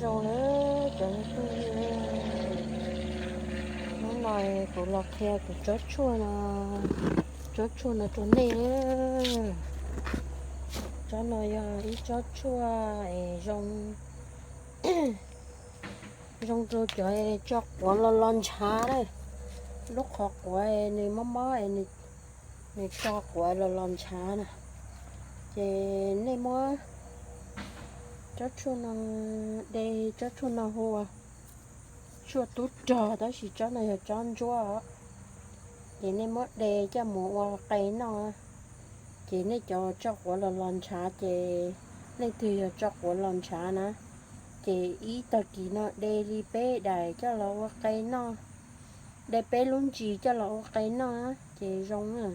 Zoo na cov phooj ywg, hnub no kuv los qhia kuv tsob tshuaj no, tsob tshuaj no rau nej. Tsob no yog ib tsob tshuaj es zoo, zoo rau cov tso quav los los ntshav na. Lub qhov quav nws mob mob, nws tso quav los los ntshav na. Ces nej muab tsob tshuaj no de, tsob tshuaj no hu ua tshuaj tub rog, tab sis tsob no yog tsob ntsuab. Ces nej muab de coj mus ua qe noj. Ces nej cov tso quav los los ntshav ces leej twg yog tso quav los ntshav na, ces ib tag kis no de li peb daim coj los ua qe noj, de peb lub ntsis coj los ua qe noj ces zoo na,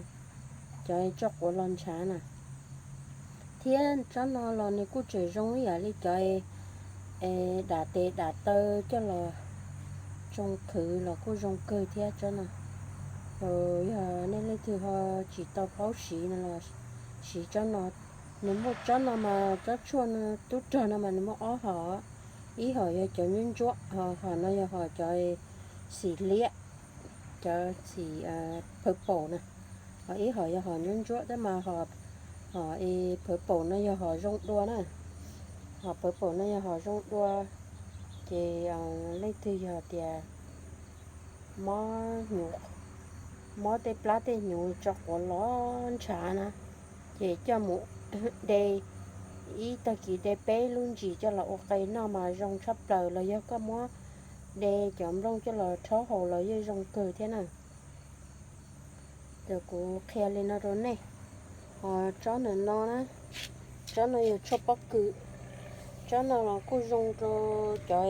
cov tso quav los ntshav na. Thiab tsob no los nws kuj tseem zoo ib yam li cov dam tes dam taw coj los tsoo qhwv los kuj zoo kawg thiab tsob no. Yog nej leej twg ho tsis tau paub siv no los siv tsob no. Nws muaj tsob no mas tsob tshuaj no tub rog no mas nws muaj ob hom, ib hom yog cov ntsuab ntsuab, hom no yog hom cov xim liab, cov xim purple na, ho ib hom yog hom ntsuab ntsuab tab mas hom purple no yog hom zoo dua na. Hom purple no yog hom zoo dua. Ces leej twg yog tias mob hnyuv, mob tej plab tej hnyuv tso quav los ntshav na, ces coj mus de ib tag kis de peb lub ntsis coj los ua qe noj mas zoo tshaj plaws, los yog koj muab de cov nplooj coj los rhaub haus los yeej zoo kawg thiab na. Ces kuv qhia li no rau nej. Ho tsob ntawm no na, tsob no yog tshuaj pob kws. Tsob no los kuj zoo rau cov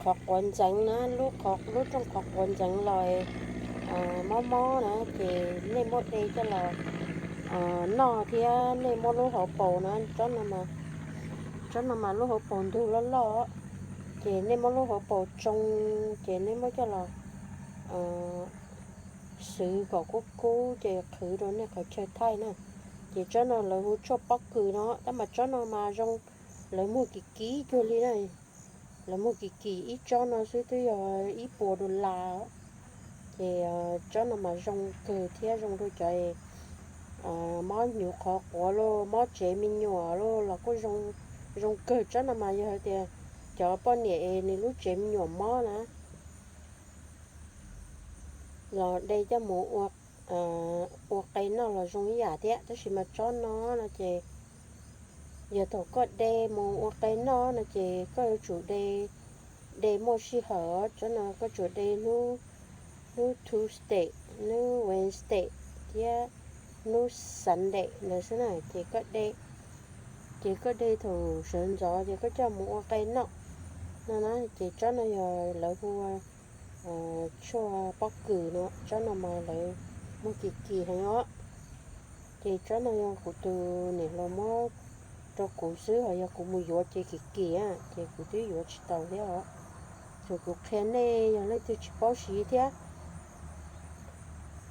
qhov quav ntxeev na, lub, lub rooj qhov quav ntxeev los mob mob na, ces nej muab de coj los noj thiab nej muab lub hauv paus na, tsob no mas lub hauv paus ntug loj loj, ces nej muab lub hauv paus tsoo, ces nej muab coj los xwv kom kub kub ces qhwv rau nej qhov chaw thaij na. Ces tsob no lawv hu tshuaj pob kws no, tab mas tsob no mas zoo, lawv muag kim kim cuag li na. Lawv muag kim kim ib tsob no xwb twb yog ib puas dollar. Ces tsob no mas zoo kawg thiab zoo rau cov mob hnyuv qhov quav los mob tsev me nyuam los los kuj zoo kawg. Tsob no mas yog hais tias cov poj niam es nws lub tsev me nyuam mob na, los de coj mus ua qe noj los zoo ib yam thiab. Tab sis mas tsob no no ces yog thaum koj de mus ua qe noj no ces koj yuav tsum de, de muaj sij hawm. Tsob no koj tsuas de hnub, hnub Tuesday, hnub Wednesday thiab hnub Sunday ntawd xwb na. Ces koj de, ces koj de thaum sawv ntxov ces koj coj mus ua qe noj no na. Ces tsob no yog lawv hu ua tshuaj pob kws no, tsob no mas lawv muag kim kim heev os. Ces tsob no yog kuv tus niam hluas muab rau kuv xwb, ho yog kuv mus yuav ces kim kim, ces kuv twb yuav tsis tau thiab os. Ces kuv qhia nej, yog leej twg tsis paub siv thiab,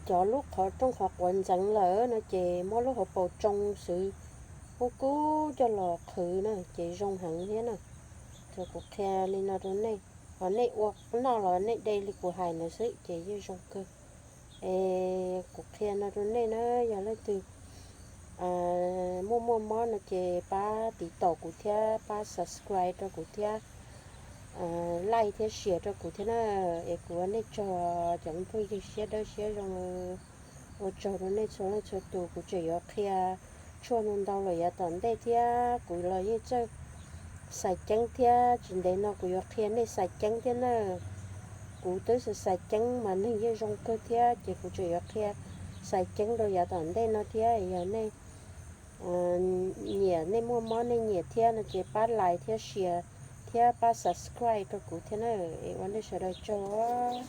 cov lub qhov rooj qhov quav ntxeev lawm no ces muab lub hauv paus tsoo xwv, kub kub coj los qhwv na ces zoo heev thiab na. Ces kuv qhia li no rau nej, ho nej ua noj los nej de li kuv hais ntawd xwb ces yeej zoo kawg. Es kuv qhia no rau nej na, yog leej twg muaj muaj mob no ces pab tiv tauj kuv thiab pab subscribe rau kuv thiab, like thiab share rau kuv thiab na. Es kuv ua nej tsaug cov phooj ywg siab dawb siab zoo, ua tsaug rau nej txhua leej txhua tus. Kuv tseem yuav qhia tshuaj ntau ntau los yav tom ntej thiab, kuv los yeej txawj xais ceeb thiab, tsis ntev no kuv yuav qhia nej xais ceeb thiab na. Kuv twb xais ceeb mas neeg yeej zoo kawg thiab, ces kuv tseem yuav qhia xais ceeb rau yav tom ntej no thiab. Yog nej nyiam, nej muaj mob nej nyiam thiab no ces pab like thiab share thiab pab subscribe rau kuv thiab na. Es ua nej sawv daws tsaug os.